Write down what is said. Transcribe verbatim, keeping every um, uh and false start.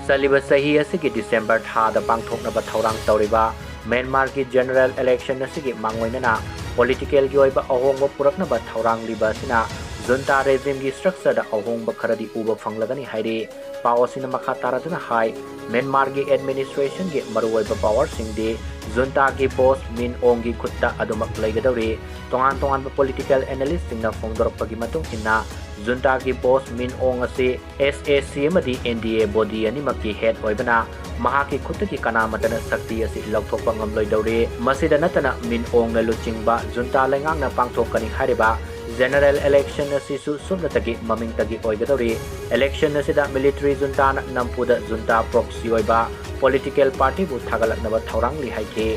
ꯆꯠꯂꯤꯕ ꯆꯍꯤ ꯑꯁꯤꯒꯤ December ꯊꯥꯗ ꯄꯥꯡꯊꯣꯛꯅꯕ ꯊꯧꯔꯥꯡ ꯇꯧꯔꯤꯕ ꯃ꯭ꯌꯥꯟꯃꯥꯔꯒꯤ general election ꯑꯁꯤꯒꯤ ꯃꯥꯡꯑꯣꯏꯅꯅ political ꯒꯤ ꯑꯣꯏꯕ ꯑꯍꯣꯡꯕ ꯄꯨꯔꯛꯅꯕ ꯊꯧꯔꯥꯡꯂꯤꯕ ꯑꯁꯤꯅ junta regime ꯒꯤ structure ꯗ ꯑꯍꯣꯡꯕ ꯈꯔꯗꯤ ꯎꯕ ꯐꯪꯂꯒꯅꯤ ꯍꯥꯏꯔꯤ꯫ ꯄꯥꯎ ꯑꯁꯤꯅ ꯃꯈꯥ ꯇꯥꯔꯗꯨꯅ ꯍꯥꯏ, ꯃ꯭ꯌꯥꯟꯃꯥꯔꯒꯤ administration ꯒꯤ ꯃꯔꯨꯑꯣꯏꯕ power ꯁꯤꯡꯗꯤ junta ꯒꯤ boss ꯃꯤꯟ ꯑꯣꯡꯒꯤ ꯈꯨꯠꯇ ꯑꯗꯨꯃꯛ ꯂꯩꯒꯗꯧꯔꯤ꯫ ꯇꯣꯉꯥꯟ ꯇꯣꯉꯥꯟꯕ political analyst ꯁꯤꯡꯅ ꯐꯣꯡꯗꯣꯔꯛꯄꯒꯤ ꯃꯇꯨꯡ ꯏꯟꯅ, junta ꯒꯤ boss ꯃꯤꯟ ꯑꯣꯡ ꯑꯁꯤ S A C ꯑꯃꯗꯤ N D A body ꯑꯅꯤꯃꯛꯀꯤ head ꯑꯣꯏꯕꯅ ꯃꯍꯥꯛꯀꯤ ꯈꯨꯠꯇꯒꯤ ꯀꯅꯥꯃꯠꯇꯅ ꯁꯛꯇꯤ ꯑꯁꯤ ꯂꯧꯊꯣꯛꯄ ꯉꯝꯂꯣꯏꯗꯧꯔꯤ꯫ ꯃꯁꯤꯗ ꯅꯠꯇꯅ ꯃꯤꯟ ꯑꯣꯡꯅ ꯂꯨꯆꯤꯡꯕ junta ꯂꯩꯉꯥꯛꯅ ꯄꯥꯡꯊꯣꯛꯀꯅꯤ ꯍꯥꯏꯔꯤꯕ general election ꯑꯁꯤꯁꯨ ꯁꯨꯞꯅꯇꯒꯤ ꯃꯃꯤꯡꯇꯒꯤ ꯑꯣꯏꯒꯗꯧꯔꯤ꯫ Election ꯑꯁꯤꯗ military junta ꯅ ꯅꯝꯐꯨꯗ junta proxy ꯑꯣꯏꯕ political party ꯕꯨ ꯊꯥꯒꯠꯂꯛꯅꯕ ꯊꯧꯔꯥꯡꯂꯤ ꯍꯥꯏꯈꯤ꯫